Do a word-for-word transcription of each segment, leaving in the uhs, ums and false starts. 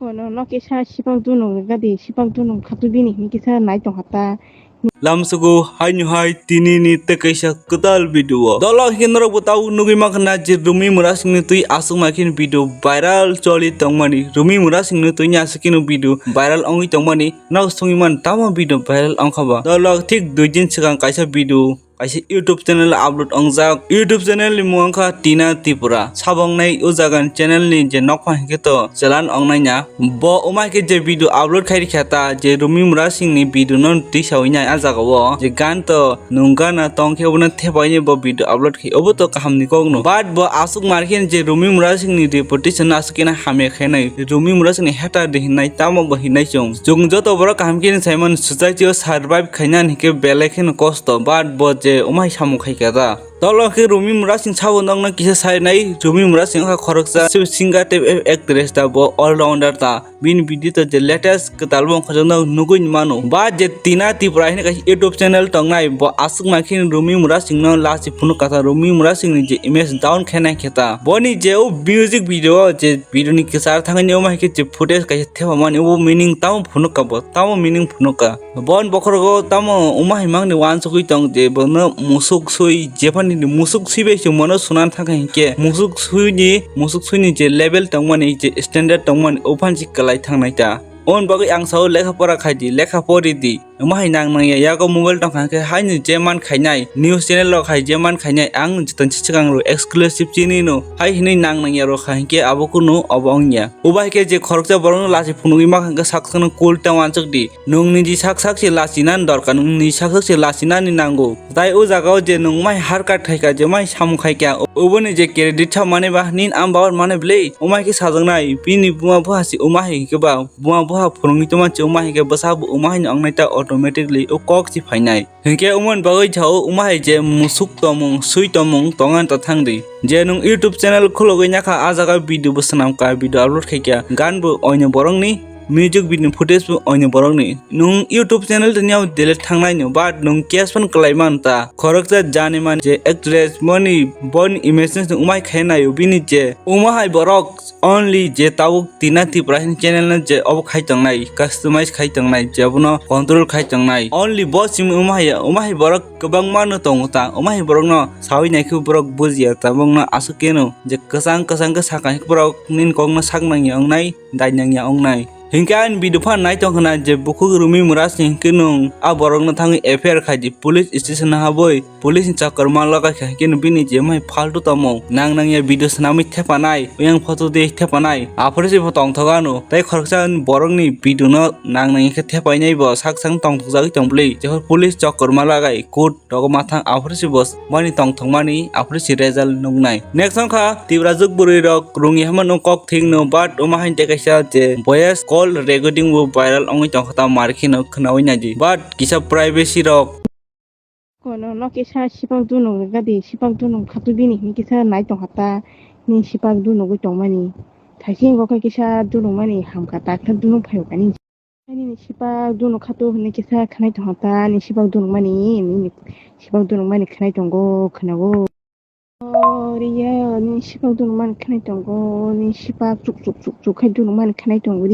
Kono no kisa sipak dunung gadi sipak dunung khatu bini hini kisa nai tong hata. Lamsugo haino hai tini ni tei kaisa kwtal video o. Dolo hwnkhe norok bo tabuk nugwi mankha na je Rumi Murasing ni twi aswk mai khe video viral choli tongmani. Rumi Murasing ni twi ni aswk khe video viral wngwi tongmani. Nok songwi man tamo video viral wngkha ba. Dolo thik dui din swkang kaisa video kaisa YouTube channel upload wngjak. YouTube channel ni mung wngkha Tina Tripura. Sabo wngnai o jaga ni channel ni je nokphang hinkhe to chelan wngnai ya. Bo wngma khe je video upload khai rikha ta je Rumi Murasing ni video no tisawi nai a jaga o. Je gan to nung gana tong khe obono thepai ni bo video upload khai. Obo to kaham ni kok no. But bo aswk mar khe je Rumi Murasing ni reputation no aswk khe na hamya khainai. Rumi Murasing ni hater de hinai tamo bo hinai chwng. Chwng joto borok kaham khe ni saimano society o survive khaina hinkhe belai kheno kosto, but bo je umai samung khai kha da. Tolo khe Rumi Murasing sabo nokno kisa sai nai, Rumi Murasing wngkha khoroksa singer tei actress da, bo all rounder ta. Bini video to je latest kwtal bo wngkha jano nugwi mano. Ba je Tina Tripura hini kaisa YouTube channel tongnai, bo aswk ma khe Rumi Murasing no lachi phunuk kha ta, Rumi Murasing ni je image down khe nai khe ta. Boni je o music video, je video ni kwchar thangwi ni omo hai khe je footage kaisa thepamani, obo meaning tamo phunuk kha bo, tamo meaning phunuk kha. Bon bokhorogo tamo wngma hai mangni uansugui tong je bono musuk sui jephani musuk sui bai se mono sunan thangkha hinkhe musuk sui ni musuk sui ni je level tongmani je standard tongmani o phan si kwlai thangnai ta. Oboni bagwi ang sao lekha pora khai di, lekha pori di. Wngma hai nang nangya yago mobile tongkha hinkhe haini je man khainai news channel rok hai je man khainai ang jotoni swkang rok exclusive chini no hai hinui nang nangya rok hai hinkhe abo kunu obo wngya. Ubai khe je khoroksa borok no lachi phunugwi ma kha hinkhe sak sakno cool ta uansuk di. Nwng niji sak sak se lachina ni dorkar, nwng niji sak sak se lachina ni nango. Tai o jaga o je nwng mai harkat khai kha, je mai samung khai kha, oboni je credit sa mane ba, nin am babar mane bwle, omai khe sajaknai, bini buma buha se oma hai khe ba, buma buha phwrwngwi tongma se oma hai khe bwsa bo oma hai no wngnai ta automatically o kok se phainai. Hinkhe omoni bagwi sao oma hai je musuk tomung, sui tomung, tongan ta thang di. Je nwng YouTube channel khulogwi nyakha, a jaga video bo swnam kha, video upload khai kha, gan bo oino borokni, music video footage bo oino borokni. Nwng YouTube channel tini o delete thangnai no, but nwng case phan kwlai man ta. Khoroksa jani man je actress moni boni image nwng umai khai naio bini je. Uma hai borok only je tabuk Tina Tripura hini channel no je obo khai tongnai, customize khai tongnai, je abono control khai tongnai. Only bo simi uma hai, uma hai borok kwbangma no tongo ta. Uma hai borok no sawi nai khe borok bujiya ta, bongno aswk keno je kwchang kwchang khe sakha borok nini kok no sak nangya wngnai. Dainangya wngnai. Hinkhe ani video phan nai tong khna je bukhuk Rumi Murasing hinkhe nwng a borokno thangwi F I R khai di, police station o habwi police ni chakor ma lagai kha, hinkhe bini je mai phaltu tamo nang nangya video swnamwi thepanai, oyang photo de thepanai, aphuru se bo tongthok ano tei khoroksa borokni video no nang nangya khe thepainai bo sak sak tongthokjagwi tong bwlwi, jephru police chakor ma lagai court rogo mathang aphuru se bo boni tongthokmani aphuru se result nuknai. Next wngkha Tiprajwk bwrwi rok rungya hwnmano kok thik no, but omo hainte kaisa je voice call recording bo viral wngwi tongkha ta mar kheno khwnawi naidi, but kisa privacy rok. Kono no kisa sipak dunuk gadi sipak dunuk khatu bini hini kisa nai tongkha ta ni sipak dunugwi tongmani. Thaising bo khe kisa dunukmani hamkha ta khe dunuk phaio kani. Nini sipak dunuk khatu hwnwi kisa khwnai tongkha ta, ni sipak dunukmani, nini sipak dunukmani khwnai tongo, khwnago. O riya, nini sipak dunukmani khwnai tongo, nini sipak chuk chuk chuk chuk khai dunukmani khwnai tongo.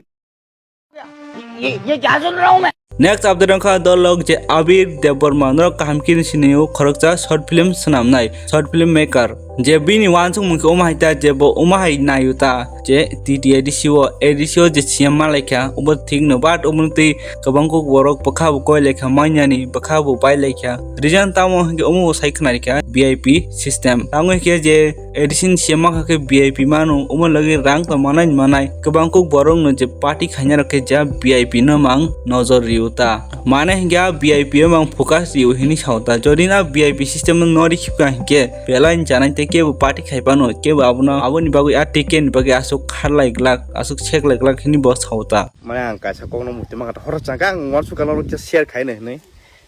Next update wngkha dolok je Abir Debbarma, norok kaham khe sinio, khoroksa short film swnamnai, short film maker. Je bini uansukmung khe omo hai ta, je bo omo hai naio ta, je T T A D C o, A D C o je C M ma laikha, obo thik no, but omo twi kwbang kok borok bwkha bo koi laikha, manyani bwkha bo pai laikha. Reason tamo hinkhe omo bo sai khna rikha V I P system. Tamo hinkhe je A D C ni C M ma kha khe V I P mano, omo lagwi rang to manai manai. Kwbang kok borok no je party khaina rok khe ja V I P no mang nojor rio ta. Mane hinkhe a V I P o mang focus rio hini sao ta. Jodi na V I P system no nori khipka hinkhe belai ni chanai tei kebo party khai phano kebo abono aboni bagwi a ticket ni bagwi aswk kharlai glak, aswk seklai glak hini bo sao ta. Mane ang kaisa kokno muitu mankha horo changkha ang uansukha norok share khaina hinwi.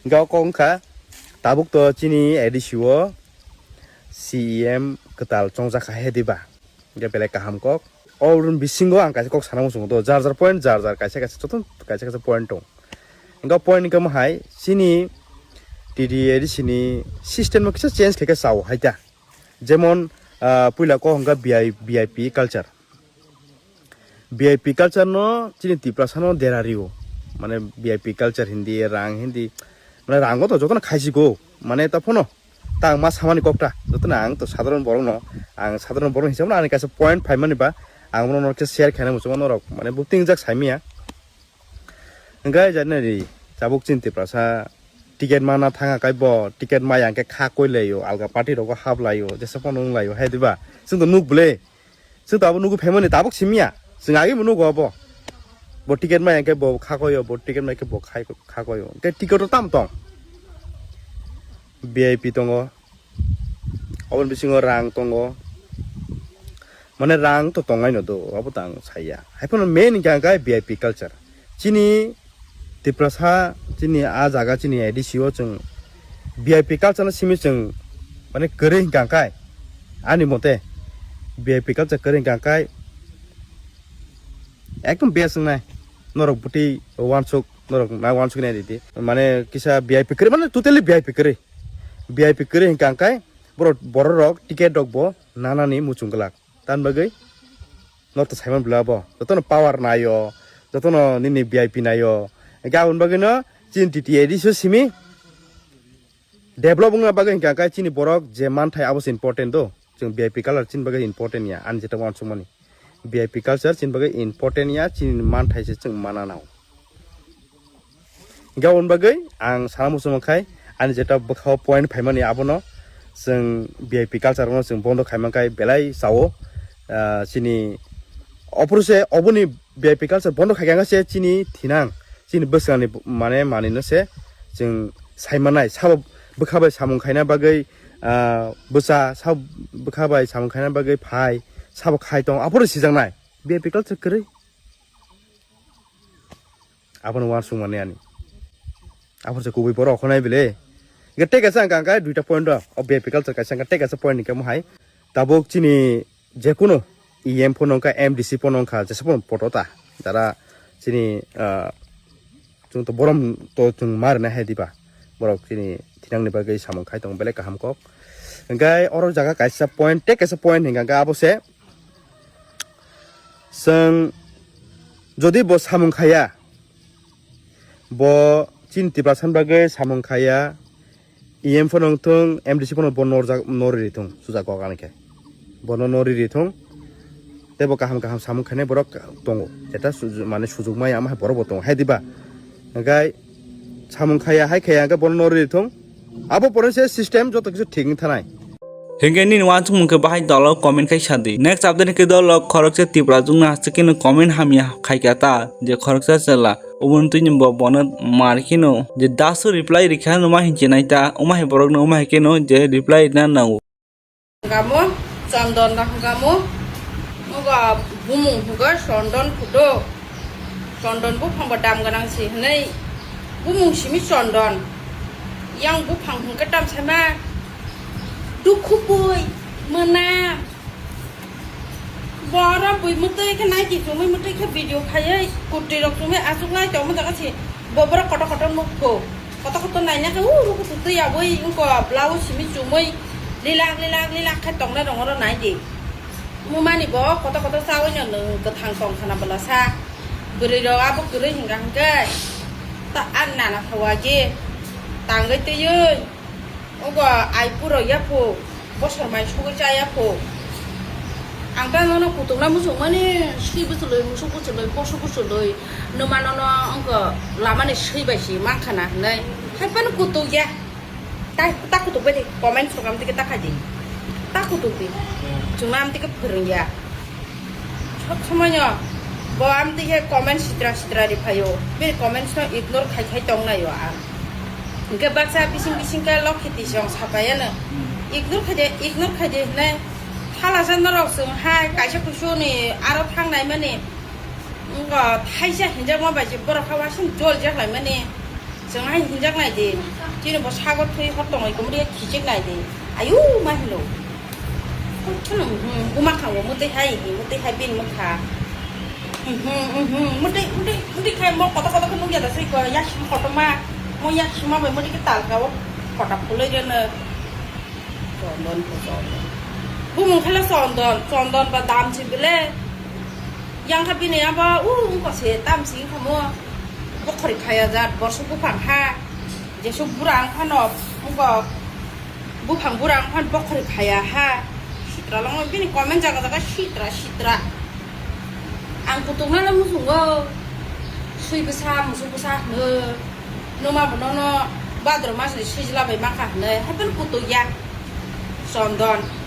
Hinkhe o kok wngkha tabuk to chini A D C o C E M kwtal chongjak kha he diba? Hinkhe belai kaham kok. O run bisingo ang kaisa kok sana muchungo to, jar jar point, jar jar kaisa kaisa joto kaisa kaisa point tong. Hinkhe o point hinkhe omo hai chini T T A D C ni system no kisa change khaikhe chao hai ta. Jemon, ah, puila kok hinkha V I, V I P culture. V I P culture no chini Tiprasa no dera rio. Mane V I P culture hindi, rang hindi. Mane rango to jotono khaisi go. Mane ta phono. Ta ang ma samani kokta. Jotono ang to sadharon borok no. Ang sadharon borok hisab no ani kaisa point phaimani ba. Ang bono no share khaina muchungo norok. Mane bukting jak saimiya. Hingke jani ri. Tabuk chini Tiprasa ticket mana thanga kai bo. Ticket maya hingke kha koi laio. Alga party rogo hap laio. Jesa phono wng laio. Hai diba? Chwng to nuk bwle. Chwng to abo nugo phaimani tabuk simiya. Chwng agi bo nugo abo. Bo ticket maya hingke bo kha koyo, bo ticket maya hingke bo khai, kha koyo. Hingke ticket o tam tong. V I P tongo. Oboni bisingo rang tongo. Mane rang to tongnai no do, abo tang saya. Hai phano main hingke hingke V I P culture. Chini Tiprasa, chini a jaga, chini A D C o chwng V I P culture no simi chwng mane kwrwi hingka hingkai, ani mote V I P culture kwrwi hingka hingkai ekdom best wngnai. Norok bwtwi wansuk, norok na wansuk nai ridi. Mane kisa V I P kwrwi, mane totally V I P kwrwi. V I P kwrwi hingka hingkai borok, borok rok ticket rok bo nanani muchung glak. Tan bagwi norok to saiman bwla bo. Jotono power naio, jotono nini V I P naio. Hingke aboni bagwino chini T T A D C o simi develop wngna bagwi hingka khe chini borok je manthai abo se important do. Chwng V I P culture chini bagwi important ya, ani jeta wansukmani. V I P culture chini bagwi important ya, chini manthai se chwng mana nao. Hingke aboni bagwi ang sana muchungma khai, ani jeta bwkhao point phaimani abono chwng V I P culture no chwng bondo khaima khai belai sao. Ah, chini opor se oboni V I P culture bondo khaikha se chini thinang, chini bwskanni mane manino se chwng saimanai. Sabo bwkha bai samung khaina bagwi, ah, bwsa, sabo bwkha bai samung khaina bagwi phai, sabo khai tong, aphuru sijaknai V I P culture kwrwi. Abono wansukmani ani. Aphuru se kubui borok okhonai bile. Hingke tei kaisa hingka hingke duita point o, o V I P culture kaisa hingke tei kaisa point hingke mohai. Tabuk chini jekunu E M phano wngkha, M D C phano wngkha, jesa phano poto ta. Jara chini, ah, chwng to borom to chwng ma rwna hai diba. Borok chini thinangni bagwi samung khai tongo belai kaham kok. Hingke oro jaga kaisa point, tei kaisa point hingka hingke abo se chwng jodi bo samung khaya, bo chini Tiprasa ni bagwi samung khaya, E M phano wngthung, M D C phano bo norjak, norwi rithung, suja kok ani khe. Bono norwi rithung, tei bo kaham kaham samung khainai borok tongo. Jeta suju-, mane sujuk maya ama hai borok bo tongo, hai diba? Hingkai samung khaya, hai khaya hingke bono norwi rithung. Abo pore se system joto kisu thik wng thanai. Hingke nini wansukmung khe bahai dolo comment khai sadi. Next update khe dolo khoroksa Tripura jungna hasteni comment hamya khaikha ta je khoroksa chwla. Ubuntu ni bo bono mar kheno je dasu reply rikha numa hinchinai ta, uma hai borok no uma hai kheno je reply na nango. Hingamo, Chondon da hingamo, nugo bumung hugo Chondon kudo. Chondon buphang bo dam gwnang si hinui bumung simi Chondon. Yang buphang hingke tam sama dukhu bui mwnam. Borok bui mwtwi khe naidi chumui mwtwi khe video khaiwi kutwi rok chumui achuk nai tongma jaga si bo borok kotor kotor nukho. Kotor kotor naina khe uru kutu twi abui wngkha blouse simi chumui lilak lilak lilak khe tongnai rong oro naidi. Mumani bo kotor kotor chaui no nwng kwthang tong khana bwlasa. Bwrwi rok abo kwrwi hingka hingke ta ang nana thawa je tangwi twiwi. Obo ai puro yapho, bosor mai sugui cha yapho. Ang ta nono kutung na muchung mani, sui buchuloi, musuk buchuloi, poso buchuloi, numa nono wngkha lamani sui bai si mankha na hinui. Hai phano kutung ya. Ta, ta kutung bai di, comment sokam tike ta khai di. Ta kutung di. Chwng na am tike phwrwng ya. Sob somoino bo amtwi khe comment sitra sitra ri phaio. Bini comments no ignore khai khai tong naio ang. Hingke baksa bising bising khe lokhi twi song sapaiano. Ignore khai de, ignore khai de hinai. Thalasa norok chwng hai kaisa kusu ni aro thang nai mani. Wngkha thaisa hinjakma bai se borok ha wasing jol jak lai mani. Chwng hai hinjak nai di. Chini bo sago thwi hor tongwi kumri khichik nai di. Ayu ma hino. Kheno, hmm, buma khango, mwtwi hai, mwtwi hai bini mwkha. Hmm, hmm, hmm, hmm, mwtwi, mwtwi, mwtwi khai mo kotor kotor khe nukya da sui ko, yaksima kotorma, mo yaksima bai mwtwi khe talka o kota phulwi rwno. Chondon ko chondon. Bumung khala chondon, chondon ba dam si bile. Yang kha bini abo, u, wngkha se tam sing kha mo. Bokhori khaya jat, borso buphang ha. Jesuk bura ang phano, wngkha buphang bura ang phano bokhori khaya ha. Sitra langma bini comment jaga jaga sitra, sitra. Ang kutung nana musungo. Sui bwsa, musuk bwsa hwno. Numa bono no badro mas ni sijla bai makha hwno. Happen kutung ya. Chondon.